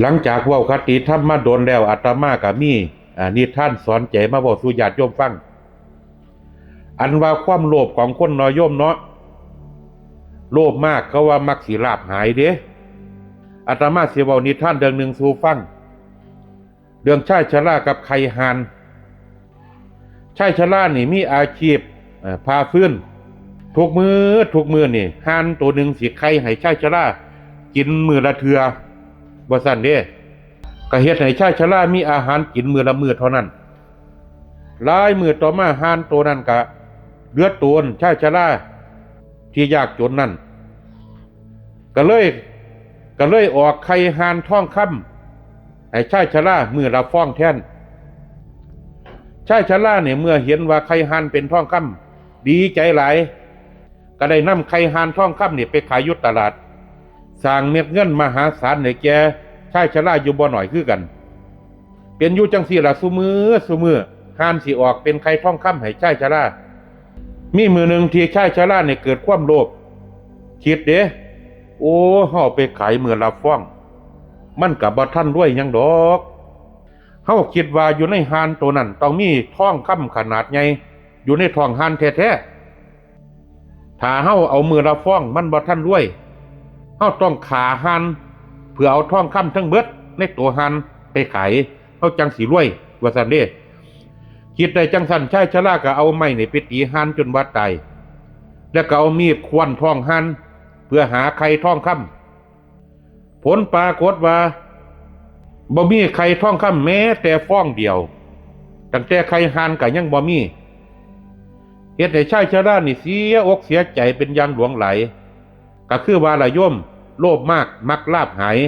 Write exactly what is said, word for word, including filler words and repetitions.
หลังจากเว้าคติธรรมมาโดนแล้ว อาตมาก็มี อ่า นิทานสอนใจมาเว้าสู่ญาติโยมฟัง อันว่าความโลภของคนเนาะโยมเนาะ โลภมากเขาว่ามักสิลาภหายเด้ อาตมาสิเว้านิทานเรื่องหนึ่งสู่ฟัง เรื่องชายชรากับไข่ห่าน ชายชรานี่มีอาชีพ เอ่อ ผ่าฟืน ทุกมื้อ ทุกมื้อนี่ ห่านตัวหนึ่งสิไข่ให้ชายชรากินมื้อละเทื่อ ว่าซั่นเด้ ก็เฮ็ดให้ชายชรามีอาหารกินมื้อละมื้อเท่านั้น หลายมื้อต่อมาห่านตัวนั้นก็เหลือโตน ชายชราที่ยากจนนั่น ก็เลย ก็เลยออกไข่ห่านทองคำให้ชายชรามื้อละฟองแทน ชายชราเนี่ยเมื่อเห็นว่าไข่ห่านเป็นทองคำ ดีใจหลาย ก็ได้นำไข่ห่านทองคำนี่ไปขายอยู่ตลาด สร้างเม็ดเงินมหาศาลให้แก่ชายชราอยู่บ่น้อยคือกัน เป็นอยู่จังซี่ล่ะ ซุมื้อซุมื้อ ห่านสิออกเป็นไข่ทองคำให้ชายชรา มีมื้อหนึ่งที่ชายชราเนี่ยเกิดความโลภ คิดเด้ โอ้ เฮาไปขายมื้อละฟอง มันก็บ่ทันรวยหยังดอก เฮาคิดว่าอยู่ในห่านตัวนั้นต้องมีทองคำขนาดใหญ่ อยู่ในท้องห่านแท้ๆ ถ้าเฮาเอามื้อละฟองมันบ่ทันรวย เฮาต้องฆ่าห่าน เพื่อเอาทองคำทั้งเบิดในตัวห่านไปขาย เฮาจังสิรวย ว่าซั่นเด้ คิดได้จังซั่น ชายชราก็เอาไม้นี่ไปตีห่านจนว่าตาย แล้วก็เอามีดข่วนท้องห่าน เพื่อหาไข่ทองคำ ผลปรากฏว่า บ่มีไข่ทองคำแม้แต่ฟองเดียว ตั้งแต่ไข่ห่านก็ยังบ่มี เฮ็ดให้ชายชรานี่เสียอกเสียใจเป็นอย่างหลวงหลาย ก็คือว่าล่ะโยม โลภมากมักลาภหาย